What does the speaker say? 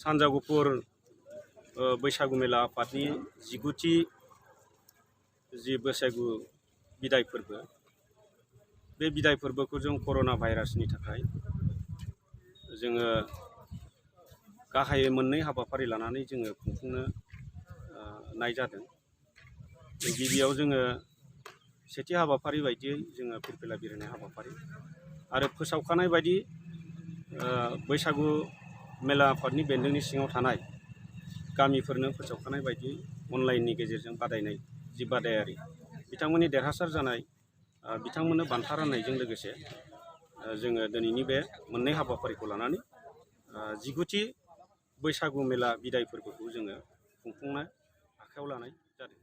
सानजागुफुर बैसागु मेला आफादनि 19थि जि बैसागु बिदाय फोरबो बे बिदाय फोरबोखौ जों कर'ना भाइरासनि थाखाय जोङो गाहायै मोननै हाबाफारि लानानै जोङो खुंफुंनो नाय जादों। गिबियाव जोङो सेथि हाबाफारि बायदियै जोङो फिरफिला बिरहोनाय हाबाफारि आरो फोसावखानाय बायदि बैसागु मेला आफादनि बेन्दोंनि सिङाव थानाय गामिफोरनो फोसावखानाय बायदि अनलाइननि गेजेरजों बादायनाय जि बादायारि बिथांमोननि देरहासार जानाय बिथांमोननो बान्था राननायजों लोगोसे जोङो दिनैनि बे मोननै हाबाफारिखौ लानानै 19थि बैसागु मेला बिदाय फोरबोखौ जोङो खुंफुंनो आखायाव लानाय जादों।